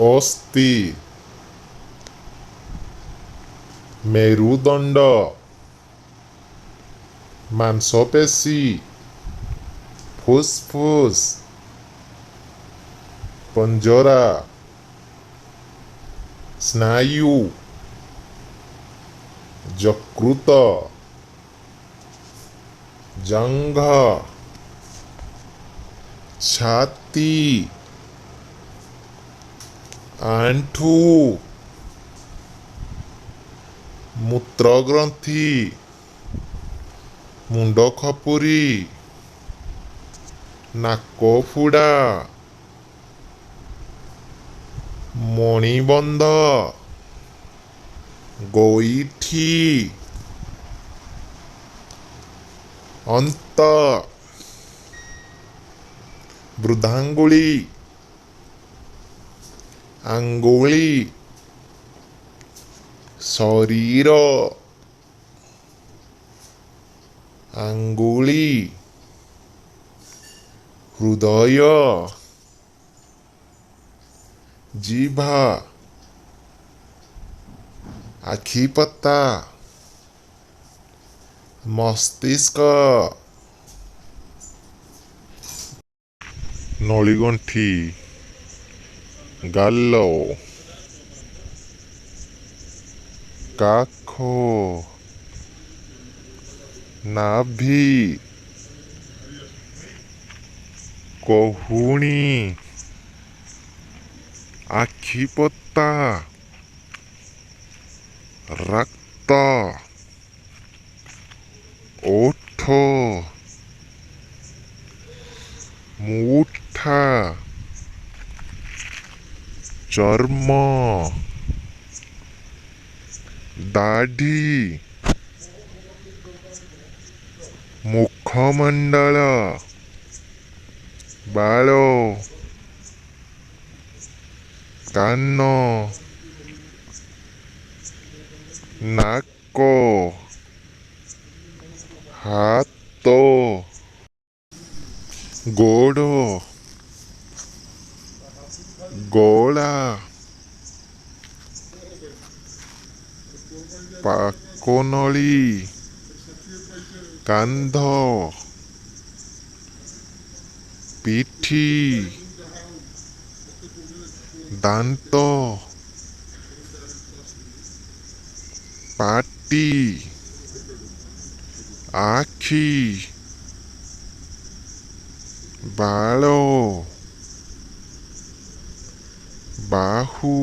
ଅସ୍ଥି, ମେରୁଦଣ୍ଡ, ମାଂସପେଶୀ, ଫୁସ୍ଫୁସ୍, ପଞ୍ଜରା, ସ୍ନାୟୁ, ଯକୃତ, ଜଙ୍ଘ, ଛାତି, ଆଣ୍ଠୁ, ମୂତ୍ରଗ୍ରନ୍ଥି, ମୁଣ୍ଡ ଖପୁରି, ନାକଫୁଡ଼ା, ମଣିବନ୍ଧ, ଗୋଇଠି, ଅନ୍ତ, ବୃଦ୍ଧାଙ୍ଗୁଳି, ଆଙ୍ଗୁଳି, ଶରୀର, ଆଙ୍ଗୁଳି, ହୃଦୟ, ଜିଭ, ଆଖିପତା, ମସ୍ତିଷ୍କ, ନଳିଗଣ୍ଠି, ଗାଲ, କାଖ, ନାଭି, କହୁଣୀ, ଆଖିପତା, ରକ୍ତ, ଓଠ, ମୁଠା, ଚର୍ମ, ଦାଢ଼ି, ମୁଖମଣ୍ଡଳ, ବାଳ, କାନ, ନାକ, ହାତ, ଗୋଡ଼, ଗଳା, ପାକନଳୀ, କାନ୍ଧ, ପିଠି, ଦାନ୍ତ, ପାଟି, ଆଖି, ବାଳ, ବାହୁ,